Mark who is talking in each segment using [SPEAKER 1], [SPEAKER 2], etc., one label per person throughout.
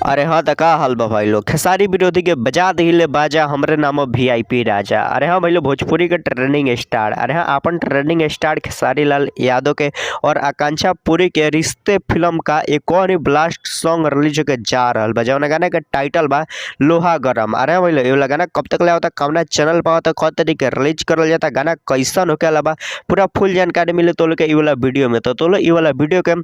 [SPEAKER 1] अरे हाँ त का हाल बा भाई लोग। खेसारी विरोधी के बजा दिहिले बाजा, हमरे नाम वीआईपी राजा। अरे हाँ भाई लोग, भोजपुरी के ट्रेंडिंग स्टार, अरे हाँ अपन ट्रेंडिंग स्टार खेसारी लाल यादव के और आकांक्षा पुरी के रिश्ते फिल्म का एक और ही ब्लास्ट सॉन्ग रिलीज होके जा रहल बा, जौन गाना के टाइटल बा लोहा गरम। अरे हाँ भाई लोग, ये वाला गाना कब तक ले आवता, कौना चैनल पर आवता, कब तरीके रिलीज करल जाता, गाना कैसन होके बा, पूरा फुल जानकारी मिले तो लोग के ई वाला वीडियो में। तो लोग ई वाला वीडियो के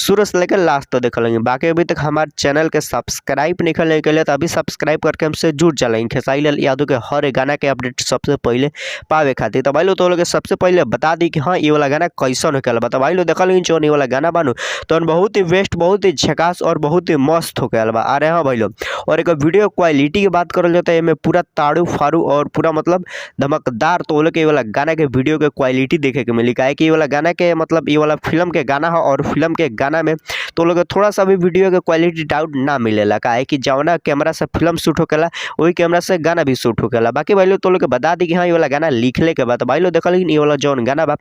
[SPEAKER 1] शुरू से लेकर लास्ट तक देख लेंगे। बाकी अभी तक हमारे चैनल के सब्सक्राइब नहीं कर के लिए तो अभी सब्सक्राइब करके हमसे जुड़ जाएंगे खेसारी लाल यादव के हर एक गाना के अपडेट सबसे पहले पावे खातिर। तो भाई लोग तो लोग सबसे पहले बता दी कि हाँ ये वाला गाना कैसन होके बा। तो भाई लोग देखल जो ये वाला गाना बानू तो बहुत ही बेस्ट, बहुत ही झकास और बहुत ही मस्त होके बा। अरे हाँ भाई लोग, और एक वीडियो क्वालिटी की बात करल जाता है, एमे पूरा ताड़ू फाड़ू और पूरा मतलब धमकदार तो लोग के ये वाला गाना के वीडियो के क्वालिटी देखे के मिली। काहे कि ये वाला गाना के मतलब ये वाला फिल्म के गाना है और फिल्म के गाना में तो लोग थोड़ा सा भी वीडियो के क्वालिटी डाउट ना मिलेला। काहे कि जौना कैमरा से फिल्म शूट होकेला वही कैमरा से गाना भी शूट होकेला। बाकी भाई लोग तो लोग के बता दी कि हाँ ये वाला गाना लिखले के बाद भाई लोग देखल ये वाला जौन गाना बा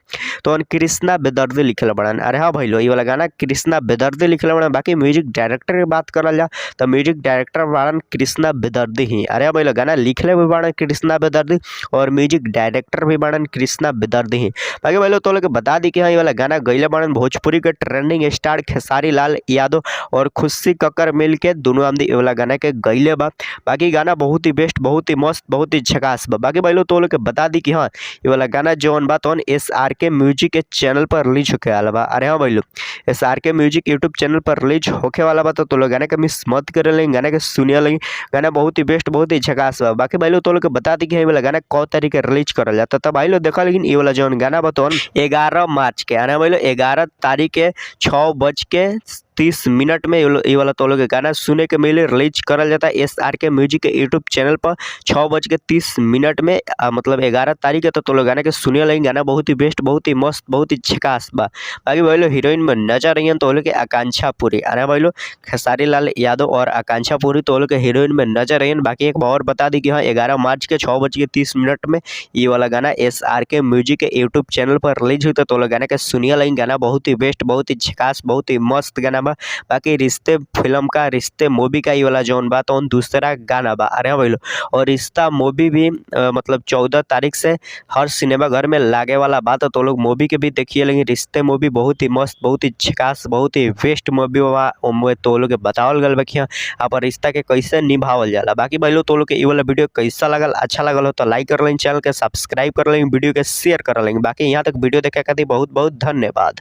[SPEAKER 1] तो कृष्णा बेदर्दी लिखल बड़न। अरे हाँ भाई लोग, ये वाला गाना कृष्णा बेदर्दी लिखल बड़न। बाकी म्यूजिक डायरेक्टर के बात करल जा तो म्यूजिक डायरेक्टर बाड़न कृष्णा बेदर्दी ही। अरे हाँ भाई लोग, गाना लिखले भी बाड़न कृष्णा बेदर्दी और म्यूजिक डायरेक्टर भी बाड़न कृष्णा बेदर्दी ही। बाकी भाई लोग तो लोग के बता दी कि हाँ ये वाला गाना गईले बाड़न भोजपुरी के ट्रेंडिंग स्टार खेसारी लाल यादव और खुशी कक्कर मिल के दोनों आदमी ये वाला गाना के गईले बा। बाकी गाना बहुत ही बेस्ट, बहुत ही मस्त, बहुत ही झकास बा। बाकी भाई लोग तो लोग के बता दी कि हाँ ये वाला गाना जौन बा तौन SRK music के चैनल पर रिलीज होके वाला बा। अरे हाँ भाई लोग, SRK music YouTube channel पर रिलीज होके वाला बा। तो लोग गाना के मिस मत करे लेंगे, गाना के सुनिए लेंगे। गाना बहुत ही बेस्ट, बहुत ही झकास बा। बाकी भाई लोग तो लोग के बता दी कि ये वाला गाना कौ तारीख के रिलीज करल जाता। तो भाई लोग देखा लेकिन ये वाला जौन गाना बा तौन 11 मार्च के, अरे भाई लोग 11 तारीख के 6:30 में ये वाला तो लोग के गाना सुने के मिले, रिलीज करल जाता है SRK music के यूट्यूब चैनल पर 6:30 में, मतलब 11 तारीख के। तो लोग गाना के सुने लगे, गाना बहुत ही बेस्ट, बहुत ही मस्त, बहुत ही झकास बा। बाकी भाई लोग हीरोइन में नजर आई तो लोग के आकांक्षा पुरी। अरे भाई लोग खेसारी लाल यादव और आकांक्षा पुरी तो लोग के हीरोइन में नजर आई। बाकी एक और बता दी कि हाँ 11 मार्च के 6:30 में ये वाला गाना SRK music के यूट्यूब चैनल पर रिलीज हुई। तो लोग गाना के सुनिए लगे, गाना बहुत ही बेस्ट, बहुत ही झकास, बहुत ही मस्त गाना बा। बाकी रिश्ते फिल्म का, रिश्ते मूवी का ये वाला जौन बा तो दूसरा गाना बा। अरे भाई लोग, और रिश्ता मूवी भी मतलब 14 तारीख से हर सिनेमा घर में लागे वाला बात। तो लोग मूवी के भी देखिए लेकिन रिश्ते मूवी बहुत ही मस्त, बहुत ही झकास, बहुत ही बेस्ट मूवी बा। ओमे तो लोग के बतावल गल बा कि हाँ आप रिश्ता के कैसे निभावल जाला। बाकी भाई लोग तो लोग के ये वाला वीडियो कैसा लगल, अच्छा लगल हो तो लाइक कर लें, चैनल के सब्सक्राइब कर लें, वीडियो के शेयर कर लें। बाकी यहाँ तक वीडियो देखे खातिर बहुत बहुत धन्यवाद।